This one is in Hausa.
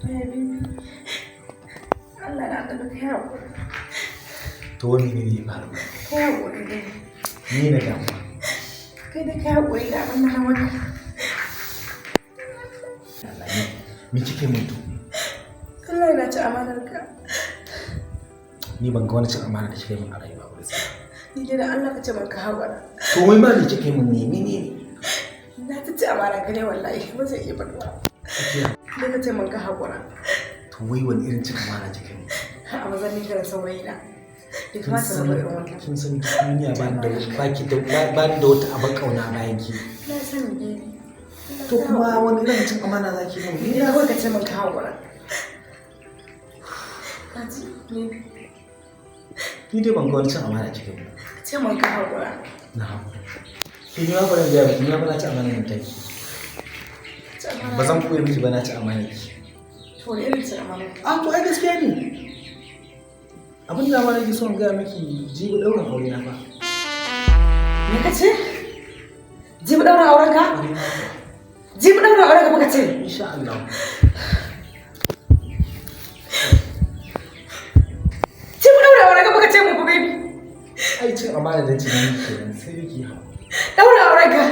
Ya baby. Allah na annabi ka yi haƙuri. To wani ne ya faru? Ka yi haƙuri dai. Ni na damuwa. Kai da ka yi haƙuri da abin da na maka. Allah ne. Me kike mun to? Allah na ci amanar ka. Ni ban ga wani cin amana da kike mun a rayuwa ba gaskiya. Ni dai da Allah ka ce man ka haƙura. To wai ma me kike mun ne menene? Na ta ci amanar ka ne wallahi ba zai iya faɗuwa. Dai ka ce man ka haƙura. To wai wani irin cin amana kike mun? A mazanin ka da saurayi na. Bai kamata na bari wannan. Kin san duniya ba ni da baki da ba ni da wata abin kauna bayan ki. Na sani baby. To kuma wani irin cin amana zaki mun? Ni dai kawai ka ce man ka haƙura. Ka ji baby. Ni dai ban ga wani cin amana kike mun. Ka ce man ka haƙura. Na haƙura. Ki ni ma ba zan gaya miki, ni ma ba na ci amanar nan taki. Ci amana. Ba zan koyar miki ba na ci amanar ki. To wani irin cin amana? A to ai gaskiya ne. Abin da ma nake so in gaya miki jibi ɗaurin aure na fa. Me ka ce? Jibi ɗaurin auren ka? Jibi ɗaurin auren ka muka ce? Insha Allah. Jibi ɗaurin auren ka muka ce mu baby. Ai cin amana da cin miki kenan sai miki haƙuri. Ɗaurin auren ka.